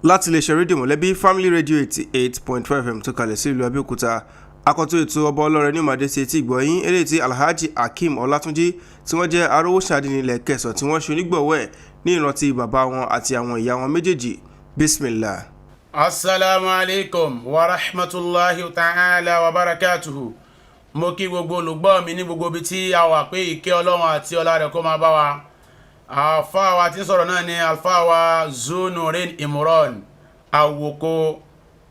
Láti iléeṣẹ́ rédíò Mọ̀lẹ́bí, Family Radio 88.5 FM tó kalẹ̀ sí ìlú Abẹ́òkúta, akọ́tún ètò Ọba Ọlọ́rẹ ní ìmàdé sí etí ìgbọ̀yìn, eléyìí tí Alhaji Akeem Ọlátúnjí, tí wọ́n jẹ́ arówóṣàdínní ilẹ̀ kẹsàn, tí wọ́n ṣe onígbọ̀wọ́ ẹ̀ ní ìrántí bàbá wọn àti àwọn ìyá wọn méjèèjì. Bismillah. Asalaamu alaykum wa rahmatulahi ta'ala wa barakatuhu. Mo kí gbogbo olùgbọ́ mi ní gbogbo ibi tí a wà pé ìkẹ́ Ọlọ́run àti ọlá rẹ̀ kó máa bá wa. Àfáà wa tí ń sọ̀rọ̀ náà ni àfáà wa Zunurin Imran Awoko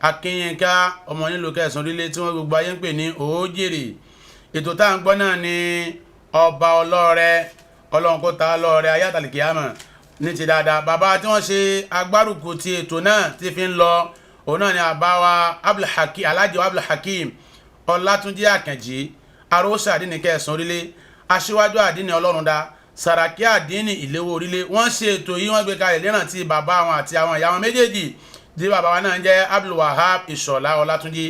Akínyínká, ọmọ nílùú Kẹsàn-án orílẹ̀, tí wọ́n gbogbo ayé ń pè ní Òójèrè. Ètò tá à ń gbọ́ náà ni Ọba Ọlọ́rẹ. Ọlọ́run kó ta lọ́rẹ ayé àtàlìkìyàmọ̀ ní ti dáadáa. Bàbá tí wọ́n ṣe agbárùkù ti ètò náà ti fi ń lọ, òun náà ni àbá wa Abdulhakeem, Alhaji Abdulhakeem Ọlátúnjí Àkànjí, arósà àdínní Kẹsàn orílẹ̀, aṣíwájú àdínní Ọlọ́run dá, Sàràkí àdínní Ìléwó orílẹ̀. Wọ́n ṣe ètò yìí, wọ́n gbé kalẹ̀ lérántí bàbá wọn àti àwọn ìyá wọn méjèèjì, tí bàbá wa náà ń jẹ́ Abdulwahab Ìṣọ̀lá Ọlátúnjí,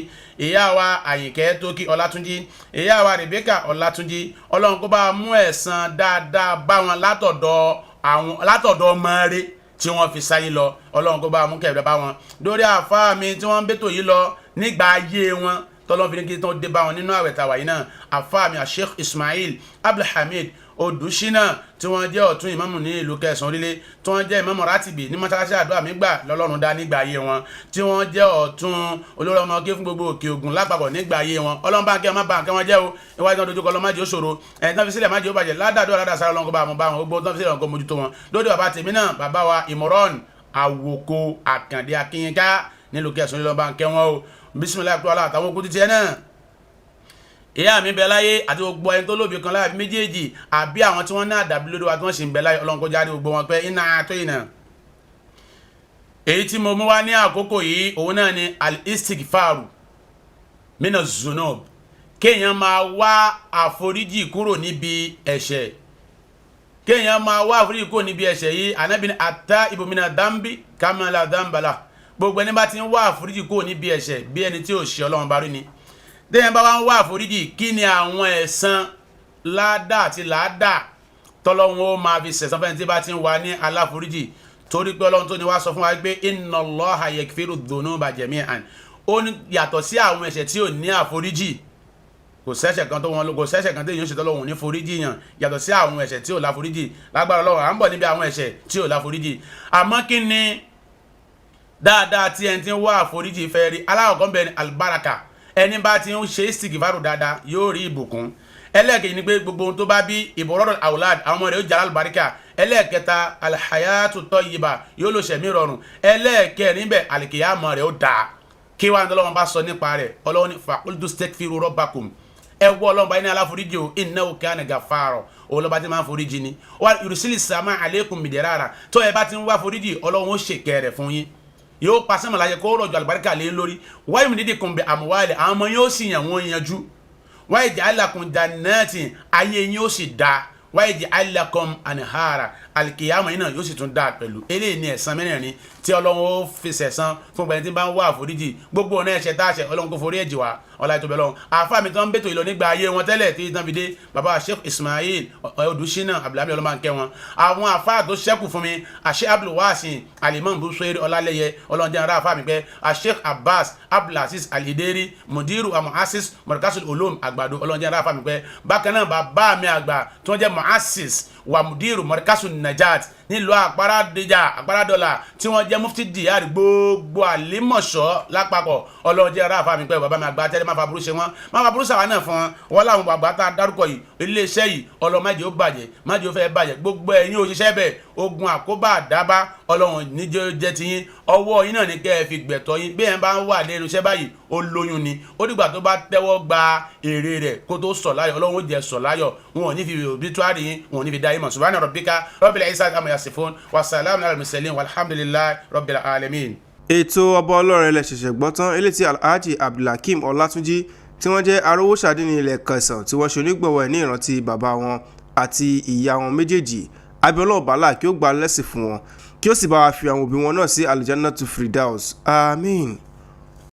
ìyá wa Àyìnkẹ́ Tókì Ọlátúnjí, ìyá wa Rebecca Ọlátúnjí. Ọlọ́run kó bá mú ẹ̀san dáadáa bá wọn látọ̀dọ̀ àwọn, látọ̀dọ̀ ọmọ rẹ̀ tí wọ́n fi sáyé lọ. Ọlọ́run kó bá mú kẹ̀rẹ́ bá wọn lórí àfáà mi tí wọ́n ń bẹ́tò yìí lọ nígbà ayé wọn, tọ́lọ́n fi ní kí tó dé bá wọn nínú àwẹ̀ tàwa yìí náà, àfáà mi Sheikh Ismail Abdulhamid Odùṣínà, tí wọ́n jẹ́ ọ̀tún ìmáàmù ní ìlú Kẹsàn-án orílẹ̀, tí wọ́n jẹ́ ìmáàmù rátìbì ní mọ́sálásí àdúrà mi gbà lọ́lọ́run dá nígbà ayé wọn, tí wọ́n jẹ́ ọ̀tún olórí ọmọ kí fún gbogbo Òkè Ògùn lápapọ̀ nígbà ayé wọn. Ọlọ́run bá ń kẹ́ ọmọ bá ń kẹ́ wọn jẹ́ o. Iwájú wọn dojúkọ, ọlọ́mọdé ó ṣòro ẹ̀ tán fi sílẹ̀, má jẹ́ ó bàjẹ́ ládàá ládàá sára. Ọlọ́run kó bá wọn bá wọn gbogbo tán fi sílẹ̀, ọkọ̀ mójútó wọn lórí. Bàbá tèmi náà, bàbá wa Ìmọ̀ràn Àwòkọ Àkàndé Akínyínká nílùú Kẹsàn-án, lọ́ba ń kẹ́ wọn o. Bisimilayi kúrò àtàwọn okùn títí ẹ náà, ìyá mi bẹ láyé àti gbogbo ẹni tó lóbi kan láyé méjèèjì, àbí àwọn tí wọ́n ní àdàbí lórí wa tí wọ́n sì ń bẹ láyé. Ọlọ́run kó jáde gbogbo wọn pé iná àtọ́ ìnà. Èyí tí mo mú wá ní àkókò yìí, òun náà ni al-istighfaru mina zunub, kéèyàn máa wá àforíjì kúrò níbi ẹ̀ṣẹ̀, kéèyàn máa wá àforíjì kúrò níbi ẹ̀ṣẹ̀ yìí. Ànábì ní at-taibu mina dhanbi kama la dhanba lah. Gbogbo ẹni bá ti ń wá àforíjì kúrò níbi ẹ̀ṣẹ̀, bí ẹni tí ò ṣe Ọlọ́run bá rí ni. Téèyàn bá wá ń wá àforíjì, kí ni àwọn ẹ̀san ládà àti làádà tọ́lọ́run ó máa fi sẹ̀san fẹ́ni tí bá ti ń wá ní aláforíjì? Torí pé Ọlọ́run tó ní wá sọ fún wa pé inna Allaha yaghfiru dhunuba jami'an. Ó ní yàtọ̀ sí àwọn ẹ̀ṣẹ̀ tí ò ní àforíjì, kò sẹ́ṣẹ̀ kan tó wọn, kò sẹ́ṣẹ̀ kan téèyàn ṣe tọ́lọ́run ní foríjì yàn, yàtọ̀ sí àwọn ẹ̀ṣẹ̀ tí ò láforíjì. Lágbára Ọlọ́run, à ń bọ̀ níbi àwọn ẹ̀ṣẹ̀ tí ò láforíjì. Àmọ́ kí ni dáadáa tí ẹni tí ń wá àforíjì fẹ́ rí? Alákọ̀ọ́kọ́ bẹ́ẹ̀ ni alibaraka. Ẹni bá ti ń ṣe istighfaru dáadáa yóò rí ìbùkún. Ẹlẹ́ẹ̀kejì ni pé gbogbo ohun tó bá bí, ìbọ̀rọ̀dọ̀ àwòlád, àwọn ọmọ rẹ̀ ó jẹ́ alùbáríkà. Ẹlẹ́ẹ̀kẹta, alhayatu tayyiba, yóò lò sẹ̀mí rọrùn. Ẹlẹ́ẹ̀kẹrin bẹ̀, àlìkìyàmọ̀ rẹ̀ ó dáa. Kí wàá ní Ọlọ́run bá sọ nípa rẹ̀? Ọlọ́run ní faqultu istaghfiru rabbakum. Ẹ wọ́ Ọlọ́run bá ní aláforíjì o, innahu kana ghaffara, òun lọ́ba tí máa ń foríjì ni. Wa yursili sama alaykum midrara. Tó ẹ bá ti ń wá foríjì, Ọlọ́run ó ṣèkẹ́ rẹ̀ fún yín, yóò pa sẹ́mọ̀ láyé kó rọ̀jò àlùbáríkà lé lórí. Wáyé mi dídì kùn bẹ àmúwálẹ̀, àwọn ọmọ yóò sì yàn wọ́n yanjú. Wáyé jẹ́ lakum jannati, ayé yín ó sì dáa. Wáyé jẹ́ lakum anhara, alikiyama yìí náà yóò sì tún dáa pẹ̀lú. Eléyìí ni ẹ̀san mẹ́rẹ̀ẹ̀rin tí Ọlọ́run ó fi sẹ̀san fún gbẹ̀yìn tí bá ń wá àforíjì. Gbogbo ọ̀nà ẹ̀ṣẹ̀ tá a ṣẹ̀, Ọlọ́run kó forí ẹ̀jì wá. Ọlá ètò bẹ̀rẹ̀ lọ́wọ́ àfa mi tó ń bètò ìlọ nígbà ayé wọn tẹ́lẹ̀ tí tán fi dé, baba Sheikh Ismail Odùsínà Abdulhamid, ọlọ́mọ kẹ́ wọn. Àwọn àfa tó ṣẹ́kù fún mi, àṣẹ Abdulwasin Alimam Busiri Ọlálẹ́yẹ, ọlọ́njẹ́ ara àfa mi pẹ́, àṣẹ Abbas Abdulaziz Alideri, mudiru amuasis Markasul Ulum Àgbàdo, ọlọ́njẹ́ ara àfa mi pẹ́. Bákan náà, bàbá mi àgbà tí wọ́n jẹ́ muasis wa mudiru Markasul Najat nílùú Àpárádìjà, Àpárádọ́là, tí wọ́n jẹ́ mufti diyar gbogbo Àlímọ̀ṣọ́ lápapọ̀, ọlọ́run jẹ́ ara àfa mi pẹ́. Bàbá mi àgbà tẹ́lẹ̀, má fa burú ṣe wọ́n, má fa burú sàwọn náà fún wọn. Wọ́n láwọn bàbá tá a dárúkọ yìí, iléeṣẹ́ yìí, Ọlọ́run má jẹ́ ó bàjẹ́, má jẹ́ ó fẹ́ bàjẹ́. Gbogbo ẹ̀yin òṣìṣẹ́ bẹ̀, ogun àkóbá àdábá, Ọlọ́run níjẹ́ jẹ́ tiyín. Ọwọ́ yín náà ní kẹ́ ẹ fi gbẹ̀tọ́ yín. Bí ẹ̀ bá ń wà lẹ́nu iṣẹ́ báyìí, ó lóyún ni, ó dìgbà tó bá tẹ́wọ́ gba èrè rẹ̀ kó tó sọ̀ láyọ̀. Ọlọ́run ó jẹ́ sọ̀ láyọ̀. Wọn ò ní fi obituary yín, wọn ò ní fi dá yín mọ̀. Subhana rabbika rabbil izzati amma yasifun wa salamun ala al-mursalin walhamdulillahi rabbil alamin. Ètò Ọba Ọlọ́run lẹ ṣẹ̀ṣẹ̀ gbọ́ tán, eléyìí tí Alhaji Abdulhakeem Ọlátúnjí, tí wọ́n jẹ́ arówóṣàdínní ilẹ̀ kẹsàn, tí wọ́n ṣe onígbọ̀wọ́ ẹ̀ ní ìrántí bàbá wọn àti ìyá wọn méjèèjì. Abiola ọ̀bálà kí ó gba lẹ́sìn fún wọn, kí ó sì bá wa fi àwọn òbí wọn náà sí Aljannatu Firdaus. Àmín.